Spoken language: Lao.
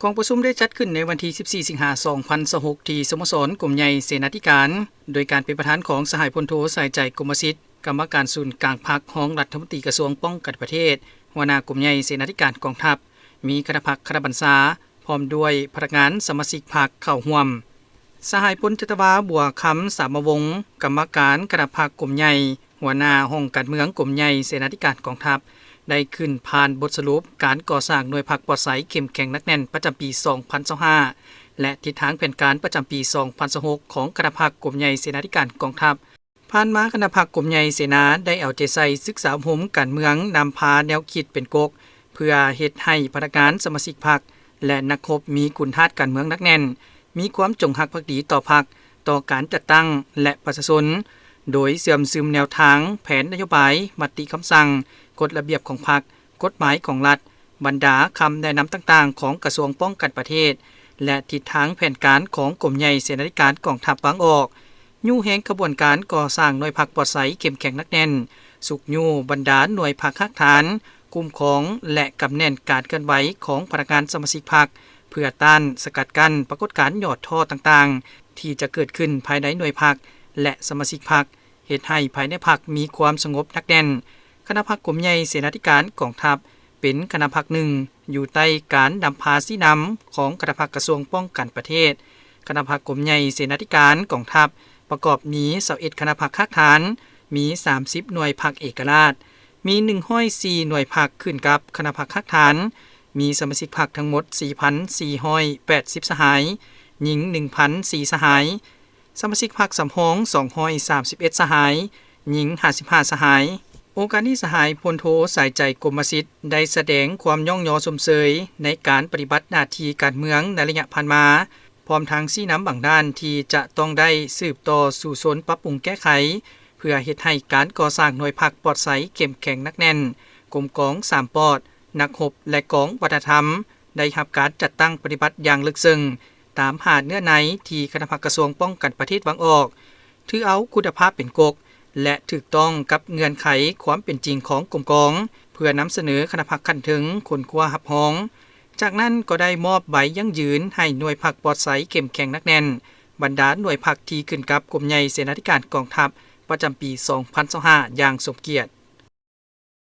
ກອງປະຊຸມໄດ້ຈັດຂຶ້ນໃນວັນທີສິບສີ່ ສິງຫາ ສອງພັນຊາວຫົກ ທີ່ສະໂມສອນກົມໃຫຍ່ເສນາທິການ ໂດຍການເປັນປະທານຂອງສະຫາຍພົນໂທ ສາຍໃຈ ກົມມະສິດ ກຳມະການສູນກາງພັກ, ຮອງລັດຖະມົນຕີກະຊວງປ້ອງກັນປະເທດ, ຫົວໜ້າກົມໃຫຍ່ເສນາທິການກອງທັບ, ມີຄະນະພັກຄະນະບັນຊາ ພ້ອມດ້ວຍພະນັກງານສະມາຊິກພັກເຂົ້າຮ່ວມ. ສະຫາຍພົນຈັດຕະວາ ບົວຄຳ ສາມະວົງ ກຳມະການຄະນະພັກກົມໃຫຍ່, ຫົວໜ້າຫ້ອງການເມືອງກົມໃຫຍ່ເສນາທິການກອງທັບ ໄດ້ຂຶ້ນຜ່ານບົດສະຫຼຸບການກໍ່ສ້າງໜ່ວຍພັກປອດໃສເຂັ້ມແຂງໜັກແໜ້ນປະຈຳປີສອງພັນຊາວຫ້າ ແລະ ທິດທາງແຜນການປະຈຳປີສອງພັນຊາວຫົກ ຂອງຄະນະພັກກົມໃຫຍ່ເສນາທິການກອງທັບ. ຜ່ານມາຄະນະພັກກົມໃຫຍ່ເສນາໄດ້ເອົາໃຈໃສ່ສຶກສາອົບຮົມການເມືອງ, ນຳພາແນວຄິດເປັນກົກ ເພື່ອເຮັດໃຫ້ພະນັກງານສະມາຊິກພັກ ແລະ ນັກຮົບມີຄຸນທາດການເມືອງໜັກແໜ້ນ, ມີຄວາມຈົງຮັກພັກດີຕໍ່ພັກ, ຕໍ່ການຈັດຕັ້ງ ແລະ ປະຊາຊົນ, ໂດຍເຊື່ອມຊຶມແນວທາງ, ແຜນນະໂຍບາຍ, ມະຕິຄຳສັ່ງ, ກົດລະບຽບຂອງພັກ, ກົດໝາຍຂອງລັດ, ບັນດາຄຳແນະນຳຕ່າງໆຂອງກະຊວງປ້ອງກັນປະເທດ ແລະ ທິດທາງແຜນການຂອງກົມໃຫຍ່ເສນາທິການກອງທັບວາງອອກ, ຍູ້ແຮງຂະບວນການກໍ່ສ້າງໜ່ວຍພັກປອດໃສເຂັ້ມແຂງໜັກແໜ້ນ, ຊຸກຍູ້ບັນດາໜ່ວຍພັກຮາກຖານ, ຄຸ້ມຄອງ ແລະ ກຳແໜ້ນການເຄື່ອນໄຫວຂອງພະນັກງານສະມາຊິກພັກ ເພື່ອຕ້ານສະກັດກັ້ນປາກົດການຫຍໍ້ທໍ້ຕ່າງໆ ທີ່ຈະເກີດຂຶ້ນພາຍໃນໜ່ວຍພັກ ແລະ ສະມາຊິກພັກ, ເຮັດໃຫ້ພາຍໃນພັກມີຄວາມສະຫງົບໜັກແໜ້ນ. ຄະນະພັກກົມໃຫຍ່ເສນາທິການກອງທັບ ເປັນຄະນະພັກໜຶ່ງ ຢູ່ໃຕ້ການນຳພາຊີ້ນຳຂອງຄະນະພັກກະຊວງປ້ອງກັນປະເທດ. ຄະນະພັກກົມໃຫຍ່ເສນາທິການກອງທັບ ປະກອບມີຊາວເອັດຄະນະພັກຮາກຖານ, ມີສາມສິບໜ່ວຍພັກເອກະລາດ, ມີໜຶ່ງຮ້ອຍສີ່ໜ່ວຍພັກຂຶ້ນກັບຄະນະພັກຮາກຖານ, ມີສະມາຊິກພັກທັງໝົດສີ່ພັນສີ່ຮ້ອຍແປດສິບສະຫາຍ, ຍິງໜຶ່ງພັນສີ່ສະຫາຍ, ສະມາຊິກພັກສຳຮອງສອງຮ້ອຍສາມສິບເອັດສະຫາຍ, ຍິງຫ້າສິບຫ້າສະຫາຍ. ໂອກາດນີ້ ສະຫາຍພົນໂທ ສາຍໃຈ ກົມມະສິດ ໄດ້ສະແດງຄວາມຍ້ອງຍໍຊົມເຊີຍໃນການປະຕິບັດໜ້າທີ່ການເມືອງໃນໄລຍະຜ່ານມາ, ພ້ອມທັງຊີ້ນຳບາງດ້ານທີ່ຈະຕ້ອງໄດ້ສືບຕໍ່ສູ້ຊົນປັບປຸງແກ້ໄຂ ເພື່ອເຮັດໃຫ້ການກໍ່ສ້າງໜ່ວຍພັກປອດໃສເຂັ້ມແຂງໜັກແໜ້ນ, ກົມກອງສາມປອດ, ນັກຮົບ ແລະ ກອງວັດທະນະທຳ ໄດ້ຮັບການຈັດຕັ້ງປະຕິບັດຢ່າງເລິກເຊິ່ງ ຕາມຫ້າເນື້ອໃນທີ່ຄະນະພັກກະຊວງປ້ອງກັນປະເທດວາງອອກ, ຖືເອົາຄຸນນະພາບເປັນກົກ ແລະ ຖືກຕ້ອງກັບເງື່ອນໄຂຄວາມເປັນຈິງຂອງກົມກອງ ເພື່ອນຳສະເໜີຄະນະພັກຂັ້ນເທິງຄົ້ນຄວ້າຮັບຮອງ. ຈາກນັ້ນກໍໄດ້ມອບໃບຢັ້ງຢືນໃຫ້ໜ່ວຍພັກປອດໃສເຂັ້ມແຂງໜັກແໜ້ນ ບັນດາໜ່ວຍພັກທີ່ຂຶ້ນກັບກົມໃຫຍ່ເສນາທິການກອງທັບ ປະຈຳປີສອງພັນຊາວຫ້າ ຢ່າງສົມກຽດ.